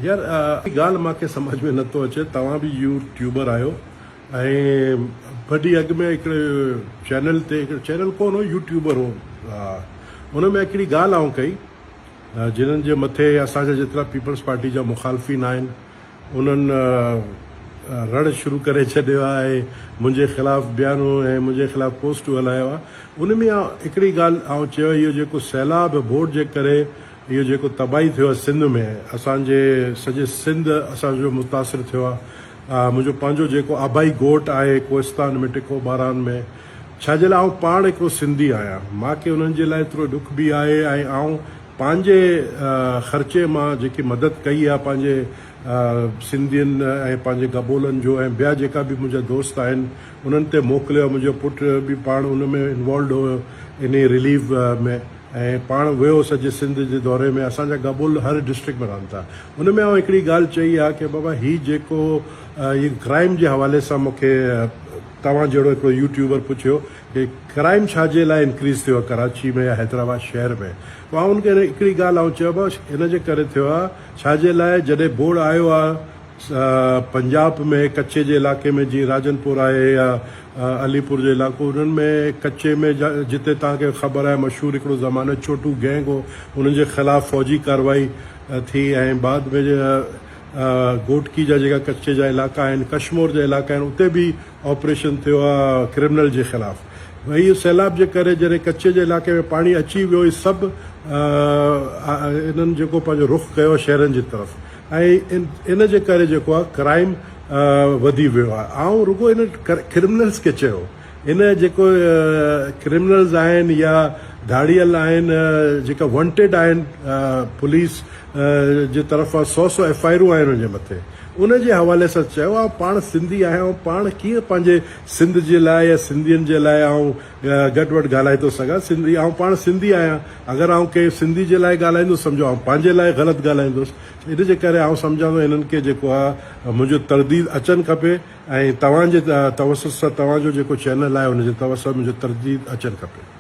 يار اها ڳالهه مان کي سمجهه ۾ نٿو اچي توهان به يو ٽيوبر آهيو ۽ ٻه ڏينهن اڳ ۾ هڪڙي چينل تي هڪڙو چينل ڪونه هو يو ٽيوبر هو ان ۾ هڪڙي ڳالهه آئون ڪئي جنھن جي مٿي اسان جا جيترا پيپلز پارٽي جا مخالفين آهن انهن رڙ شروع ڪري ڇڏيو آهي ۽ منهنجي خلاف بيانو ۽ منهنجي خلاف پوسٽون هلايو آهي ان ۾ هڪڙي ڳالهه آئون چيو اهو جيڪو سيلاب بورڊ جي ڪري اهو جيڪو تباهي ٿيو آهي سنڌ ۾ اسان جي سڄي سنڌ اسان جو متاثر ٿيو آهي منهنجو پنهنجو جيڪو آبائي ڳوٺ آهي ڪوهستان ۾ ٽڪو باران ۾ ڇا جي لاء آئون پاڻ هڪڙو سنڌي آهيان مان کي انهن جي لاء ايترو ڏک به آهي ۽ آئون پنهنجي خرچي مان جيڪي مدد ڪئي آهي پنهنجي سنڌين ۽ پنهنجي گبولن جو ۽ ٻيا جيڪا به منهنجا دوست آهن انهن تي موڪليو آهي منهنجو پٽ به پاڻ ان ۾ انوالوڊ هيو انهي رليف ۾ ۽ پاڻ ويو سڄي سنڌ جي دوري ۾ اسان جا گبول هر ڊسٽرڪٽ ۾ رهن ٿا ان ۾ آئون هڪڙي ڳالهه چئي آ ڪي بابا هي جيڪو هي ڪرائيم جي حوالي سان مون کي توهان جهڙو هڪڙو يوٽيوبر پڇيو ڪي ڪرائيم ڇا جي لاء انڪريز ٿيو آ ڪراچي ۾ يا حيدرآباد شهر ۾ پوء آئون ان کي هڪڙي ڳالهه آئون چيو بابا ان جي ڪري ٿيو آ ڇا جي لاء جڏهن بوڙ آيو آ پنجاب ۾ ڪچي جي علائقي ۾ جيئن راجن پور آهي يا علي پور جو علائقو انهن ۾ ڪچي ۾ جتي توهان کي خبر آهي مشهور هڪڙو زمانو ڇوٽو گينگ هو انهن جي خلاف فوجي ڪارروائي ٿي ۽ بعد ۾ گهوٽڪي جا جيڪا ڪچي جا علائقا آهن ڪشمور جا علائقا آهن اتي به آپريشن ٿيو آهي ڪرمنل جي خلاف اهو سيلاب جي ڪري جڏهن ڪچي جي علائقي ۾ پاڻي اچي ويو هي سڀ انهن جيڪو پنهنجو رخ ڪيو شهرن جي طرف ۽ ان جي ڪري جيڪو آهي ڪرائيم وڌي ويو آهي آئون رڳو ان ڪرمنلز کي چيو ان جيڪو ڪرمنلز آهن يا ڌاڙيل آهن جيڪا وانٽيڊ آهن پوليس جي طرفان سو سو ايف I آرون آهن ان جي مٿي ان جي حوالي سان چيو آئون پاڻ سنڌي آهيان آئون پاڻ ڪيئن پنهنجي سنڌ جي لاء يا سنڌين جي لاء آئون گهٽ وڌ ڳالهائي ٿو سگهان سنڌي آئون پاڻ سنڌي آهيان اگر آئون ڪنهن سنڌي جي لاء ڳالهائيندس سمجهو آئون پنهنجي لاء غلط ڳالهائيندس ان جي ڪري آئون سمجهان ٿو هنن کي جيڪو آ منهنجو ترديد اچن کپي ۽ توهان جي توسط سان توهان جو جيڪو چينل آهي ان جي توسط منهنجو ترديد اچن کپي.